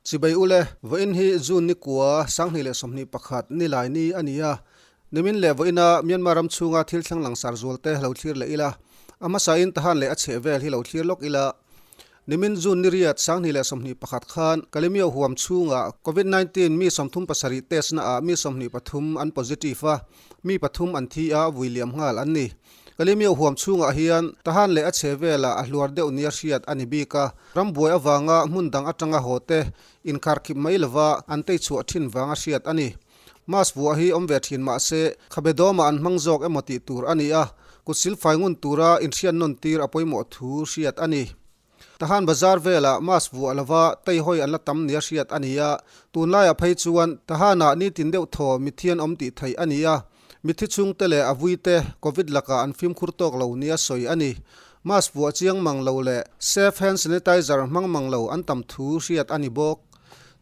Chibai ule, vawiin hi June ni kua 2021 nilai ni a ni a. Nimin leh vawiina Myanmar ram chhunga thil thleng langsar zualte lo thlir leh ila, a hmasain Tahan leh a chheh vel hi lo thlir lawk ila. Nimin June ni riat 2021 khan Kalemyo huam chhunga Covid 19 mi 37 test naah mi 23 an positive a, mi pathum an thi a, vui liam nghal an ni. Kalemyo huam chhungah hian Tahan leh a chhe velah a hluar deuh nia hriat a ni bik a, rambuai avanga hmun dang atanga haw te inkharkhip mai lova an tei chhuah thin vanga hriat a ni. Mask vuah hi awm ve thin mah se, khabe dawmah an hmang zawk emaw tih tur a ni a, kut silfai ngun tura inhriat nawn tir a pawimawh thu hriat a ni. Tahan bazar velah mask vuah lova teihawi an la tam nia hriat a ni a, tunlaiah phei chuan Tahanah nitin deuh thaw mitthi an awm tih theih a ni a, mitthi chhungte leh a vuite Covid lakah an fimkhur tawk lo nia sawi a ni. Mask vuah chiang mang lo leh safe hand sanitizer hmang mang lo an tam thu hriat a ni bawk.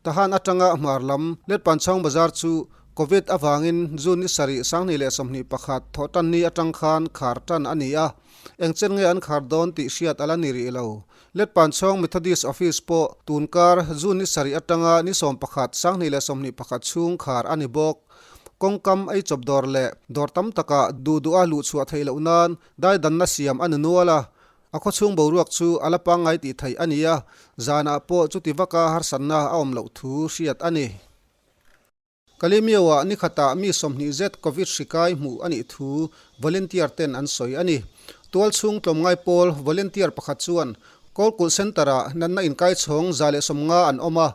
Tahan atanga hmar lam Letpanchhawng Bazar chu Covid avangin June ni sarih 2021 thawhtan ni atang khan khar tan a ni a, eng chen nge an khar dawn tih hriat a la ni rih lo. Letpanchhawng Methodist Office pawh tunkar June ni sarih atanga ni 11 2021 chhung khar a ni bawk. Kawngkam ei chawp dawr leh dawr tam takah duh duha luhchhuah theih loh nan daidanna siam a ni nual a, A khawchhung boruak chu a la pangngai tih theih a ni a, zanah pawh chuti vaka harsatna a awm loh thu hriat a ni. Kalemyo-ah ni khatah mi 20 zet Covid hri kai hmuh a nih thu volunteer ten an sawi a ni. Tualchhung tlawmngai pawl volunteer pakhat chuan Kawlkulh Centre-ah natna inkaichhawng 150 an awm a,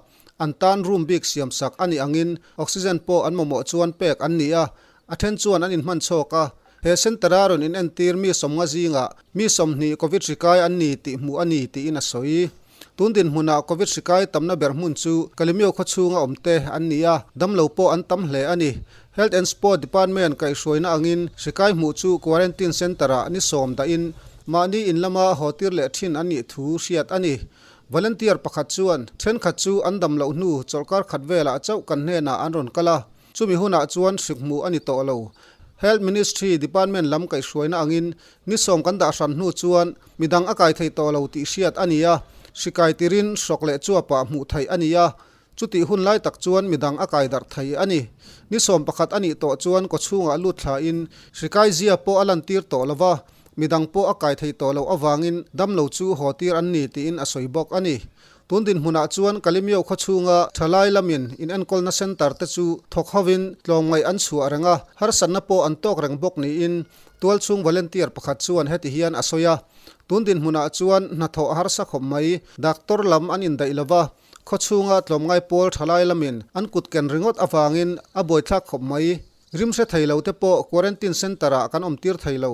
an tan room bik siamsak a nih angin oxygen pawh an mamawh chuan pek an ni a, A then chuan an inhman chhawk a, he centre-a rawn inentir mi 50 zingah mi 20 Covid hri kai an ni tih hmuh a ni tiin a sawi. Tun dinhmunah Covid hri kai tamna ber hmun chu Kalemyo khaw chhunga awmte an ni a, damlo pawh an tam hle a ni. Health and Sport Department kaihhruaina angin hri kai hmuh chu quarantine centre-ah ni 10 dahin mahni in lama haw tir leh thin an nih thu hriat a ni. Volunteer pakhat chuan, Thenkhat chu an dam loh hnu chawlhkar khat velah chauh kan hnenah an rawn kal a, Chumi hunah chuan hrik hmuh a ni tawh lo. Health Ministry Department lam kaihhruaina angin ni 10 kan dah hran hnu chuan midang a kai thei tawh lo tih hriat a ni a, hri kai tirin hrawk leh chuapah hmuh theih a ni a, chutih hun lai tak chuan midang a kai darh thei a ni. Ni 11 a nih tawh chuan kawchhungah lut thlain hri kai zia pawh a lantir tawh lo va, midang pawh a kai thei tawh loh avangin damlo chu haw tir an ni tiin a sawi bawk a ni. Tun dinhmunah chuan Kalemyo khaw chhunga thalai lamin inenkawlna centre te chu thawk hovin tlawmngaih an chhuah reng a, harsatna pawh an tawk reng bawk niin tualchhung volunteer pakhat chuan heti hian a sawi a, Tun dinhmunah chuan hnathawh harsa khawp mai, doctor lam an indaih lova, khaw chhunga tlawmngai pawl thalai lamin an kut ken ringawt avangin a buaithlak khawp mai. Rim hre thei lo te pawh quarantine centre ah kan awm tir thei lo.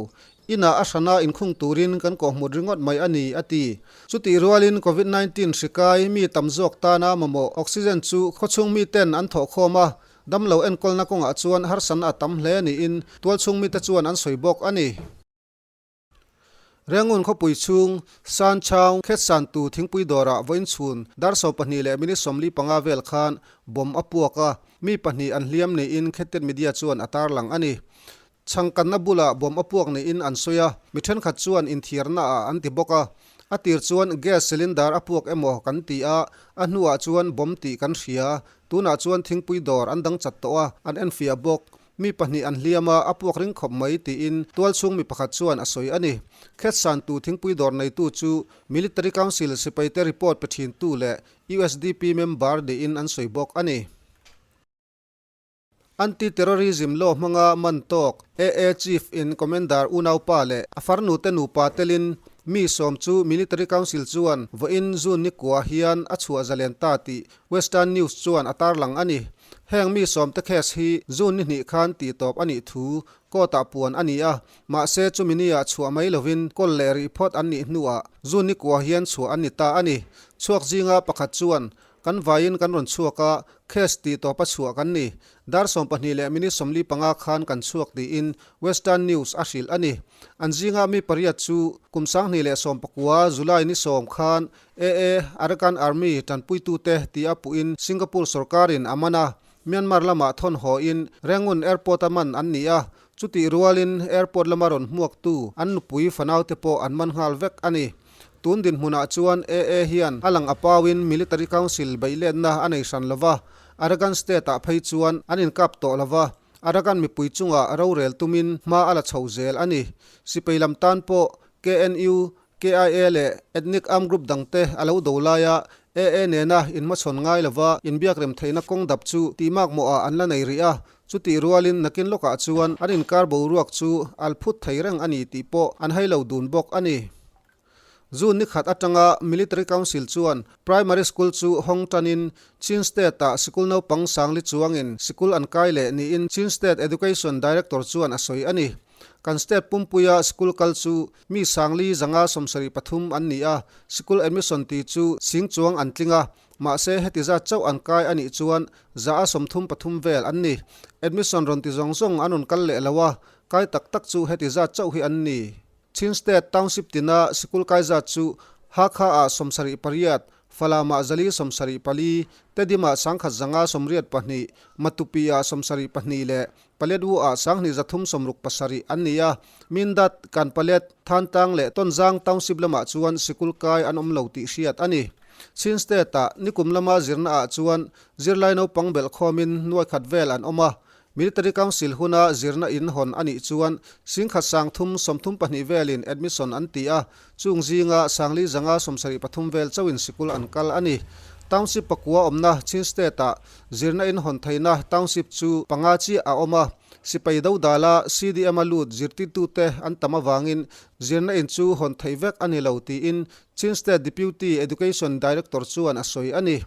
Inah a hrana inkhung turin kan kawhhmut ringawt mai a ni, a ti. Chutih rualin Covid 19 hri kai mi tam zawk tana mamawh oxygen chu khawchhung miten an thawhkhawm a, damlo enkawlna kawngah chuan harsatna a tam hle niin tualchhung mite chuan an sawi bawk a ni. Rengun khawpui chhung San Chau Khetsan tu thingpui dawrah vawiin chhun dar 12 minute 45 vel khan bomb a puak a, mi pahnih an hliam niin Khettet Media chuan a tarlang a ni. Chhangkanna bulah bomb a puak niin an sawi a, mi thenkhat chuan inthiarna ah an ti bawk a. A tir chuan gas cylinder a puak emaw kan ti a, a hnuah chuan bomb tih kan hria. Tunah chuan thingpui dawr an dang chat tawh a, an enfiah bawk. Mi pahnih an hliam a, a puak ring khawp mai tiin tualchhung mi pakhat chuan a sawi a ni. Khetsantu thingpui dawr neitu chu Military Council sipaite report pe thintu leh USDP member niin an sawi bawk a ni. Anti-Terrorism Law hmanga man tawk AA Chief in Commander unaupa leh a farnute nupa telin mi 10 chu Military Council chuan vawiin June ni kua hian a chhuah zalen ta tih Western News chuan a tarlang a ni. Heng mi sawmte case hi June ni hnih khan tih tawp a nih thu court-ah puan a ni a, mahse chumi nia chhuah mai lovin kawl leh rih phawt an nih hnuah June ni kua hian chhuah an ni ta a ni. Chhuak zinga pakhat chuan, Kan vaiin kan rawn chhuak a, case tih tawpa chhuah kan ni. Dar 12 minute 45 khan kan chhuak tiin Western News a hrilh a ni. An zinga mi pariat chu kum 2019 July ni 10 khan AA Arakan Army tanpuitute tia puhin Singapore sorkarin a man a, Myanmar lamah thawn hawin Rangoon Airport-a man an ni a, chutih rualin airport lama rawn hmuaktu an nupui fanaute pawh an man nghal vek a ni. Tun dinhmunah chuan AA hian a lang a pauin Military Council beihletna a nei hran lova, Arakan State-ah phei chuan an inkap tawh lova, Arakan mipui chunga rorel tumin hma a la chho zel a ni. Sipai lam tan pawh KNU, KIA leh Ethnic Armed Group dangte a lo do laia AA nena inhmachhawn ngai lova inbiakrem theihna kawng dap chu tihmakmawhah an la nei rih a, chutih rualin nakin lawkah chuan an inkar boruak chu al phut thei reng a ni tih pawh an hai lo dun bawk a ni. June ni khat atanga Military Council chuan Primary School chu hawng tanin Chin State-ah sikul naupang sangli chuangin sikul an kai leh niin Chin State Education Director chuan a sawi a ni. Kan state pumpuia sikul kal chu mi sangli 173 an ni a, sikul admission ti chu sing chuang an tling a, mahse heti zat chauh an kai a nih chuan 33 vel an ni. Admission rawn ti zawng zawng an rawn kal leh lo a, kai tak tak chu heti zat chauh hi an ni. Chin State Township tina sikul kai zat chu Hakha-ah 78, Falamah 474, Tedimah 1182, Matupi-ah 72 leh Paletwu-ah 2367 an ni a. Mindat, Kanpalet, Thantlang leh Tonzang Township lamah chuan sikul kai an awm lo tih hriat a ni. Chin State-ah nikum lama zirnaah chuan zirlai naupang belhkhawmin nuai khat vel an awm a, Military Council huna zirna in hawn a nih chuan 10,132 velin admission an ti a, chung zinga 4,173 vel chauhin sikul an kal a ni. Township pakua awmna Chin State-ah zirna in hawn theihna township chu panga chiah a awm a, sipai dodala CDM-a lut zirtirtute an tam avangin zirna in chu hawn theih vek a ni lo tiin Chin State Deputy Education Director chuan a sawi a ni.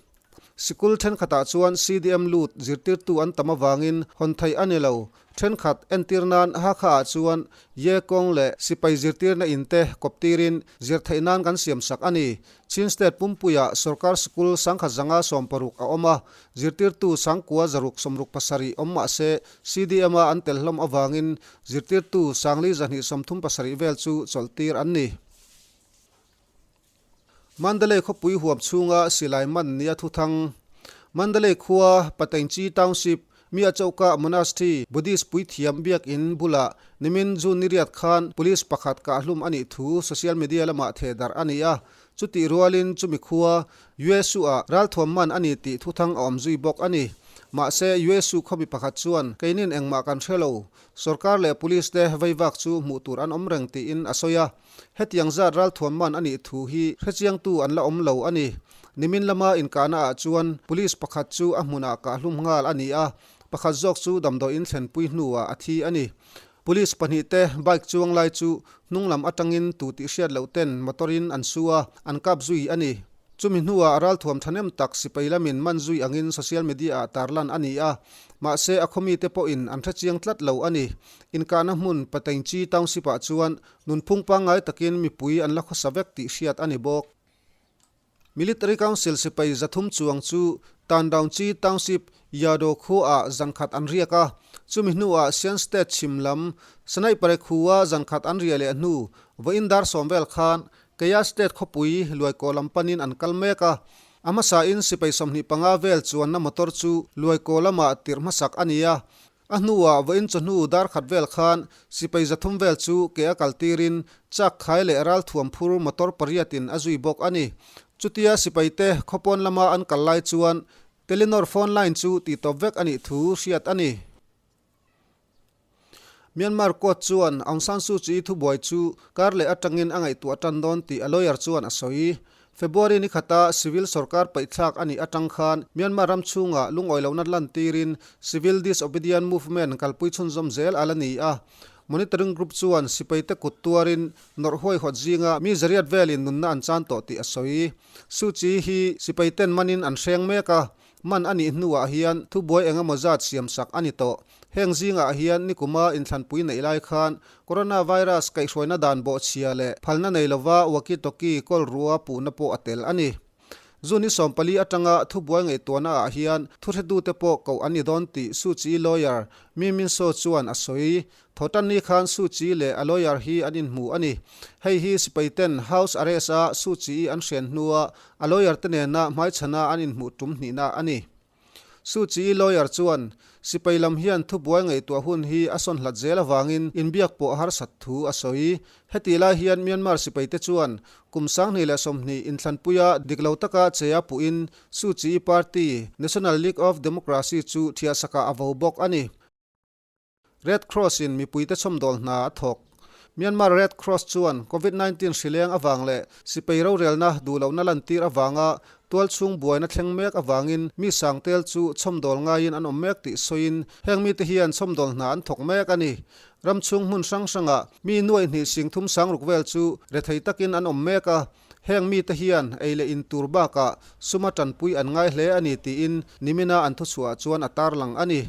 Sikul thenkhatah chuan CDM lut zirtirtu an tam avangin hawn theih a ni lo. Thenkhat entir nan Hakha-ah chuan Ye kawng leh sipai zirtirna in te kawp tirin zir theih nan kan siam sak a ni. Chin State pumpuiah sorkar sikul 1116 a awm a, zirtirtu 9607 awm mah se CDM-a an tel hlawm avangin zirtirtu 4237 vel chu chawlh tir an ni. Mandalay khawpui huam chhunga silai man nia thuthang. Mandalay khua Pataingchi Township, Miachoka Monastery Buddhist puithiam biakinn bulah nimin June ni riat khan police pakhat kahhlum a nih thu social media lamah thehdarh a ni a. Chutih rualin chumi khua Yuesu-ah ralthuam man a ni tih thuthang a awm zui bawk a ni. Mahse Yuesu khawmi pakhat chuan keinin engmah kan hre lo, sorkar leh police te veivak chu hmuh tur an awm reng tiin a sawi a. Hetiang zat ralthuam man a nih thu hi hrechiangtu an la awm lo a ni. Nimin lama inkahna ah chuan police pakhat chu a hmunah kahhlum nghal a ni a, pakhat zawk chu damdawiin thlenpui hnuah a thi a ni. Police pahnih te bike chuang lai chu hnung lam atangin tu tih hriat loh ten motor in an su a, an kap zui a ni. Chumi hnuah ralthuam thahnem tak sipai lamin man zui angin social media ah tarlan a ni a, mahse a khawmite pawhin an hrechiang tlat lo a ni. Inkahna hmun Pataingchi Township ah chuan Nunphung pangngai takin mipui an la khawsa vek tih hriat a ni bawk. Military Council sipai 300 chuang chu Tandaungchi Township Yadaw khuaah zankhat an riak a, chumi hnuah Sian State chhim lam Sanaipare khua zankhat an riah leh hnu vawiin dar 10 vel khan Kaya State khawpui Luaikaw lam panin an kal mek a. A hmasain sipai 25 vel chuanna motor chu Luaikaw lamah tirh hmasak a ni a, A hnuah vawiin chawhnu dar khat vel khan sipai 300 vel chu ke a kal tirin chak khai leh ralthuam phur motor pariatin a zui bawk a ni. Chutia sipaite khawpawn lama an kal lai chuan Telenor phone line chu tihtawp vek a nih thu hriat a ni. Myanmar court chuan Aung San Suu Kyi thubuai chu kar leh atangin a ngaihtuah tan dawn tih a lawyer chuan a sawi. February ni khata civil sorkar paihthlak a nih atang khan Myanmar ram chhungah lungawi lohna lantirin civil disobedient movement kalpui chhunzawm zel a la ni a. Monitoring group chuan sipaite kut tuarin nawrh huaihawt zinga mi zariat velin nunna an chan tawh tih a sawi. Suu Kyi hi sipaiten manin an hreng mek a, man a nih hnuah hian thubuai engemaw zat siamsak a ni tawh. Heng zingah hian nikuma inthlanpui neih lai khan coronavirus kaihhruaina dan bawhchhia leh phalna nei lova walkie-talkie kawl rua puhna pawh a tel a ni. June ni 14 atanga thubuai ngaihtuahna ah hian thuhretute pawh koh an ni dawn tih Suu Kyi lawyer Mi Min Saw chuan a sawi. Thawhtanni khan Suu Kyi leh a lawyer hi an inhmu a ni. Hei hi sipaiten house arrest a Suu Kyi an hrian hnua a lawyer te nena hmaichhana an inhmuh tum hnihna a ni. Suu Kyi lawyer chuan sipai lam hian thubuai ngaihtuah hun hi a sawn hlat zel avangin inbiak pawh a harsat thu a sawi. Hetih lai hian Myanmar sipaite chuan kum 2020 inthlanpuia dik lo taka che a puhin Suu Kyi party, National League of Democracy chu thiahsakah a vo bawk a ni. Red Cross in mipuite chhawmdawl hna a thawk. Myanmar Red Cross chuan Covid 19 hrileng avang leh sipai rorelna duhlohna lantir avanga tualchhung buaina thleng mek avangin mi sangtel chu chhawmdawl ngaiin an awm mek tih sawiin heng mite hian chhawmdawl hna an thawk mek a ni. Ramchhung hmun hrang hrangah mi nuaih hnih sing thum sangruk vel chu rethei takin an awm mek a, heng mite hian ei leh in tur bakah suma tanpui an ngai hle a ni tiin nimina an thuchhuah chuan a tarlang a ni.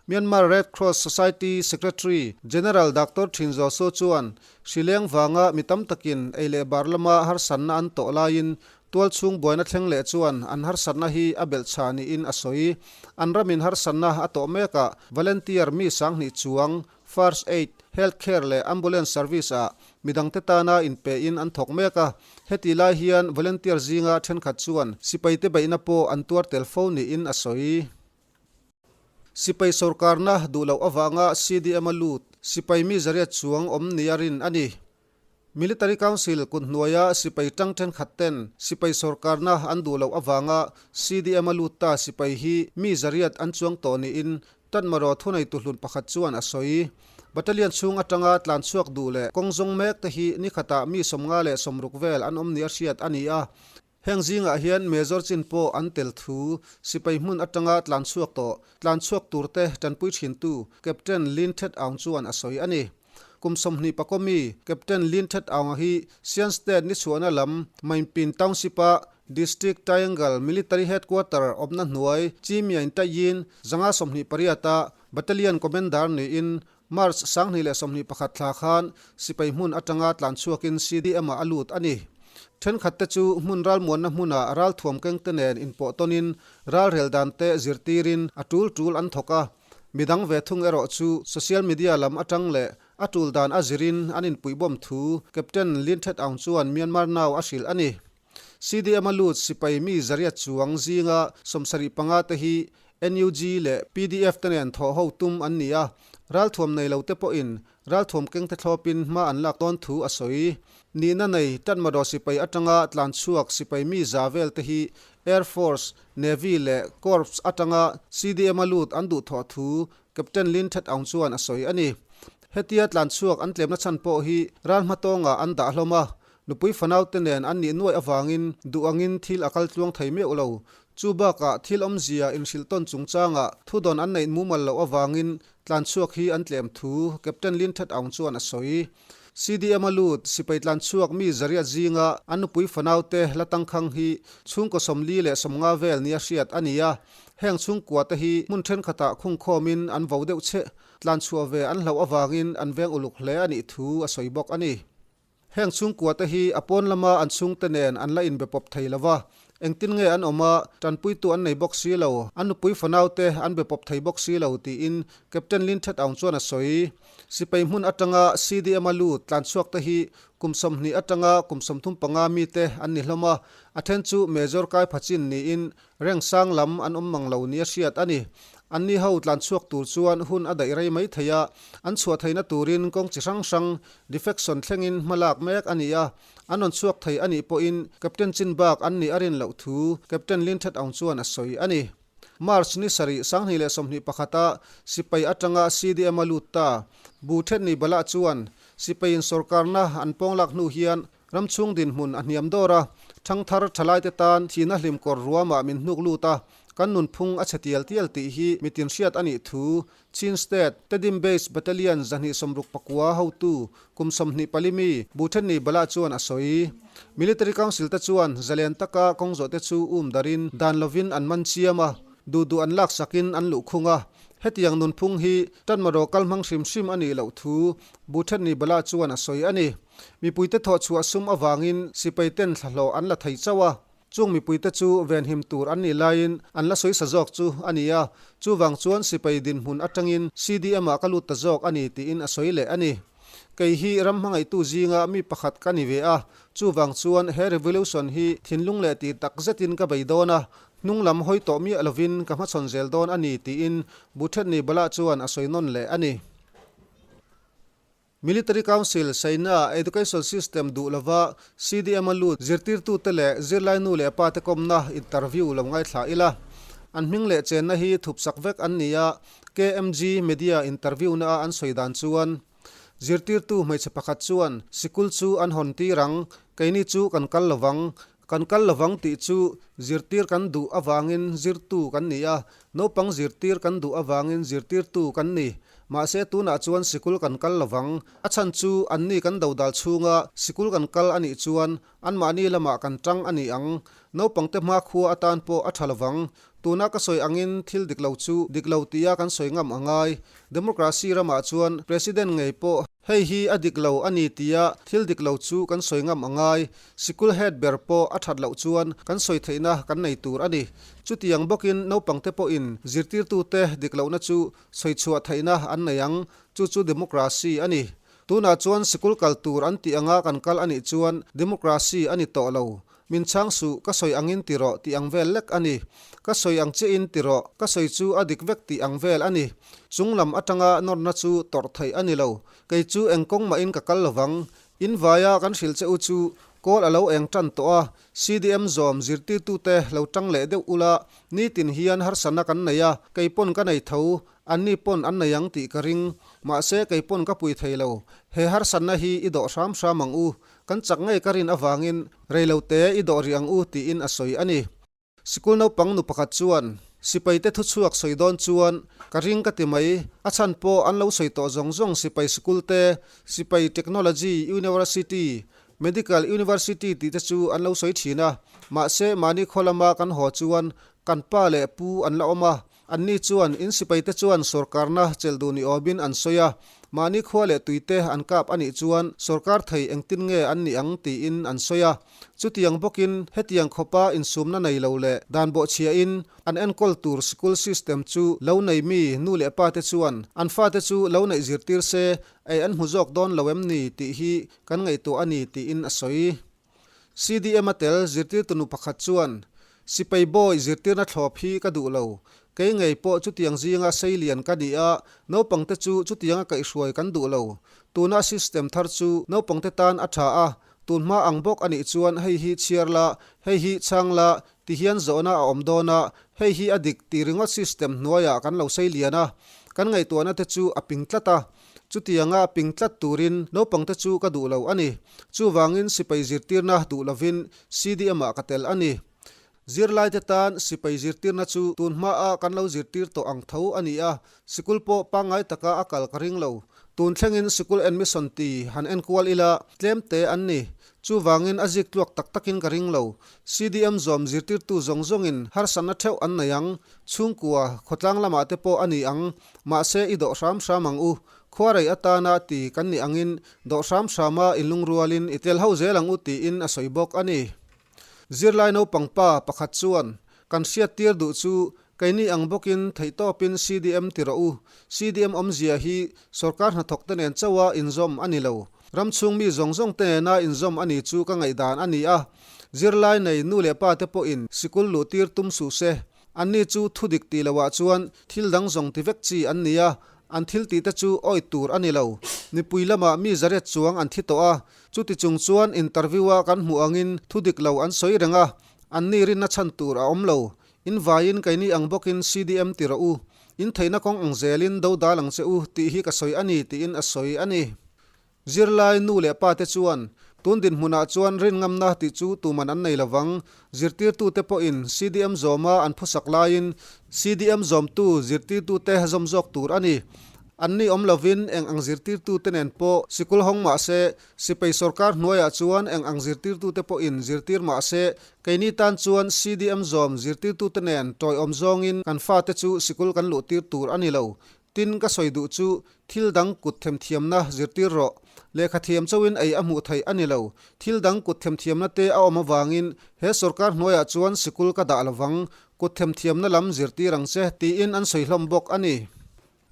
Myanmar Red Cross Society Secretary General Doctor Thin Zaw Su chuan hrileng vanga mi tam takin ei leh bar lama harsatna an tawh laiin tualchhung buaina thleng leh chuan an harsatna hi a belhchhah niin a sawi. An ramin harsatna a tawh mekah volunteer mi 2000 chuang First Aid, Health Care leh Ambulance Service ah midangte tana inpein an thawk mek a. Hetih lai hian volunteer zinga thenkhat chuan sipaite beihna pawh an tuar tel fo niin a sawi. Sipai sorkarna duh loh avanga CDM a lut sipai mi zariat chuang awm nia rin a ni. Military Council kut hnuaia sipai tang thenkhat ten sipai sorkarna an duh loh avanga CDM a lut ta sipai hi mi zariat an chuang tawh niin Tatmaraw thuneitu hlun pakhat chuan a sawi. Battalion chhung atanga tlan chhuak duh leh kawng zawng mek te hi nikhatah mi 56 vel an awm nia hriat a ni a. Heng zingah hian Major chin pawh an tel thu sipai hmun atanga tlan chhuak tawh, tlan chhuak turte tanpui thintu Captain Lin Thet Aung chuan a sawi a ni. Kum 20 pakaw mi Captain Lin Thet Aung-a hi Sian State ni chhuahna lam Mainpin Township-a District Triangle Military Headquarter awmna hnuai Chimiain Tayin 528-a Battalion Commander niin March 2021 thla khan sipai hmun atanga tlan chhuakin CDM-ah a lut a ni. Thenkhatte chu hmun ralmuanna hmunah ralthuam kengte nen inpawh tawnin ralrel dante zirtirin a tul tul an thawk a. Midang ve thung erawh chu social media lam atang leh a tul dan a zirin an inpuihbawm thu Captain Lin Thet Aung chuan Myanmar Now a hrilh a ni. CDM a lut sipai mi zariat chuang zinga 75 te hi NUG leh pdf te nen thawh ho tum an ni a, ralthuam nei lo te pawhin ralthuam keng te thlawpin hma an lak dawn thu a sawi. Nihna nei Tatmadaw sipai atanga tlan chhuak sipai mi za vel te hi Air Force, Navy leh Corps atanga CDM a lut an duh thawh thu Captain Lin Thet Aung chuan a sawi a ni. Hetia tlan chhuak an tlemna chhan pawh hi ral hmatawngah an dah hlawm a, Nupui fanaute nen an nih nuaih avangin duh angin thil a kal tluang thei meuh lo. Chu bakah thil awmzia inhrilh tawn chungchangah thudawn an neih mumal loh avangin tlanchhuak hi an tlem thu Captain Lin Thet Aung chuan a sawi. CDM a lut sipai tlanchhuak mi zariat zinga an nupui fanaute la tangkhang hi chhungkaw 40 le 50 vel nia hriat a ni a. Heng chhungkuate hi hmun thenkhatah khungkhawmin an vo deuh che. Tlanchhuah ve an hlauh avangin an veng uluk hle a nih thu a sawi bawk a ni. Heng chhungkuate hi a pawn lama an chhungte nen an la inbe pawp thei lo va, engtin nge an awm a, tanpuitu an nei bawk si lo, an nupui fanaute an be pawp thei bawk si lo, tiin Captain Lin Thet Aung chuan a sawi. Sipai hmun atanga CDM-a lut tlanchhuakte hi kum 20 atanga kum 35 mite an ni hlawm a, a then chu Major Kai Phachin niin Reng sang lam an awm mang lo nia hriat a ni. Anni ho tlan chhuak tur chuan hun a daih rei mai thei a, an chhuah theihna turin kawng chi hrang hrang, defection thlengin hma lak mek a ni a. An rawn chhuak thei a nih pawhin Captain chin bak an nih a rin loh thu Captain Lin Thet Aung chuan a sawi a ni. March ni sarih 2021 a sipai atanga CDM a lut ta. Bu Thet Ni Balah chuan sipaiin sorkarna an pawnglak hnu hian Ram chhung dinhmun a hniam dawr a, thangthar thalaite tan thihna hlim kawr ruamah min hnuk lut a, kan nunphung a chhe tial tial tih hi mitin hriat a nih thu Chin State, Tedim Base Battalion 269 hotu kum 24 mi Buthenni Bala chuan a sawi. Military Council te chuan zalen taka kawngzawh te chu um darin dan lovin an man chiam a, duh duh an laksakin an luhkhung a, hetiang nunphung hi Tanmaraw kal hmang hrim hrim a nih loh thu Buthenni Bala chuan a sawi a ni. Mipuite thawhchhuah sum avangin sipaiten thlahlawh an la thei chauh a, chung mipuite chu venhim tur an nih laiin an la sawisa zawk chu a ni a, chuvang chuan sipai dinhmun atangin CDM-ah ka lut ta zawk a ni tiin a sawi leh a ni. Kei hi ram hmangaihtu zinga mi pakhat ka ni ve a, chuvang chuan he revolution hi thinlung leh tih tak zetin ka bei dawn a. Hnung lam hawi tawh miah lovin ka hmachhawn zel dawn a ni, tiin Buthetni Bala chuan a sawi nawn leh a ni. Military Council saina Education System duh lova CDM a lut zirtirtute leh zirlai nu leh pa te kawmna interview lo ngaithla ila. An hming leh chenna hi thupsak vek an ni a, KMG Media interview na a an sawi dan chuan zirtirtu hmeichhe pakhat chuan sikul chu an hawn tir ang, keini chu kan kal lovang, kan kal lovang tih chu zirtir kan duh avangin zirtu kan ni a, Naupang zirtir kan duh avangin zirtirtu kan ni. Mahse tunah chuan sikul kan kal lovang. A chhan chu anni kan dodal chhunga sikul kan kal a nih chuan anmahni lamah kan tang a ni ang. Naupangte hmakhua atan pawh a tha lovang. Tuna ka sawi angin thil dik lo chu dik lo tia kan sawi ngam a ngai. Democracy ramah chuan President ngei pawh hei hi a dik lo a ni tia thil dik lo chu kan sawi ngam a ngai. Sikul head ber pawh a that loh chuan kan sawi theihna kan nei tur a ni. Chutiang bawkin naupangte pawhin zirtirtute dik lohna chu sawi chhuah theihna an nei ang, chu chu democracy a ni. Tunah chuan sikul kal tur an tih anga kan kal a nih chuan democracy a ni tawh lo. Min chhang suh, ka sawi angin ti rawh tih ang vel lek a ni. Ka sawi ang chiahin ti rawh, ka sawi chu a dik vek tih ang vel a ni. Chung lam atanga nawrna chu tawrh theih a ni lo. Kei chu eng kawng mahin ka kal lovang, In vaia kan hrilh che u chu kawl a lo eng tan tawh a, CDM zawm zirtirtute lo tang leh deuh ula, nitin hian harsatna kan nei a, kei pawn ka nei tho, anni pawn an nei ang tih ka ring, mahse kei pawn ka pui thei lo, he harsatna hi i dawh hram hram ang u, kan chak ngei ka rin avangin reilote i dawh rih ang u tiin a sawi a ni. Sikul naupang nu pakhat chuan, Sipaite thuchhuak sawi dawn chuan ka ring ka ti mai, a chhan pawh an lo sawi tawh zawng zawng sipai sikul te, sipai technology university, medical university tih te chu an lo sawi thin a, mahse mahni khaw lama kan haw chuan kan pa leh pu an la awm a, Anni chuan in sipaite chuan sorkarna chelh duh ni awmin an sawi a, mahni khua leh tuite an kap a nih chuan sorkar thei engtin nge an nih ang tiin an sawi a. Chutiang bawkin hetiang khawpa insumna nei lo leh dan bawhchhiahin an enkawl tur sikul system chu lo nei mi nu leh pate chuan an fate chu lo neih zirtir se ei an hmu zawk dawn lo em ni tih hi kan ngaihtuah a ni tiin a sawi. CDM a tel zirtirtu nu pakhat chuan, Sipai bawi zirtirna thlawp hi ka duh lo. Kei ngei pawh chutiang zinga sei lian ka ni a, naupangte chu chutianga kaihhruai kan duh lo. Tuna system thar chu naupangte tan a tha a, tunhma ang bawk a nih chuan hei hi chhiar la, hei hi chhang la, ti hian zawhna a awm dawn a, hei hi a dik tih ringawt system hnuaiah kan lo sei lian a, kan ngaihtuahna te chu a ping tlat a. Chutianga ping tlat turin naupangte chu ka duh lo a ni. Chuvangin sipai zirtirna duh lovin CDM-ah ka tel a ni. Zirlaite tan sipai zirtirna chu tun hmaa kan lo zirtir tawh ang tho a ni a, sikul pawh pangngai taka a kal ka ring lo. Tun thlengin sikul admission ti han enkual ila tlemte an ni. Chuvangin a zik tluak tak takin ka ring lo. CDM zawm zirtirtu zawng zawngin harsatna theuh an nei ang. Chhungkua, khawtlang lamah te pawh a ni ang. Mahse i dawh hram hram ang u. Khuarei atana ti kan nih angin dawh hram hrama inlungrualin i tel ho zel ang u tiin a sawi bawk a ni. Zirlai naupang pa pakhat chuan, Kan hriattir duh chu Keini ang bawkin theihtawpin CDM ti rawh u. CDM awmzia hi sorkar hnathawkte nen chauha inzawm a ni lo. Ram chhung mi zawng zawng te nena inzawm a ni chu ka ngaihdan a ni a. Zirlai nei nu leh pa te pawhin sikul luhtir tum suh se. Anni chu thu dik tih loah chuan thil dang zawng ti vek chi an ni a, an thil tih te chu awih tur a ni lo. Mipui lamah mi zariat chuang an thi tawh a, chuti chung chuan interview-a kan hmuh angin thu dik lo an sawi reng a, anni rinna chhan tur a awm lo. In vaiin keini ang bawkin CDM ti rawh u, in theihna kawng ang zelin do dal ang che u tih hi ka sawi a ni tiin a sawi a ni. Zirlai nu leh pa te chuan tun dinhmunah chuan rinngamna tih chu tuman an nei lovang, zirtirtute pawhin CDM zawma an phusak laiin CDM zawmtu zirtirtute zawm zawk tur a ni. Anni awm lovin eng ang zirtirtute nen pawh sikul hawng mah se, sipai sorkar hnuaiah chuan eng ang zirtirtute pawhin zirtir mah se Keini tan chuan CDM zawm zirtirtute nen tawiawm zawngin kan fate chu sikul kan luhtir tur a ni lo. Tin, ka sawi duh chu thil dang kut themthiamna zirtir rawh. Lehkha thiam chauhin ei a hmuh theih a ni lo. Thil dang kut themthiamna te a awm avangin he sorkar hnuaiah chuan sikul ka dah lovang, kut themthiamna lam zirtir ang che, tiin an sawi hlawm bawk a ni.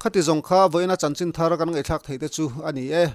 Khati zawng kha vawiina chanchin thar kan ngaihthlak theih te chu a ni e.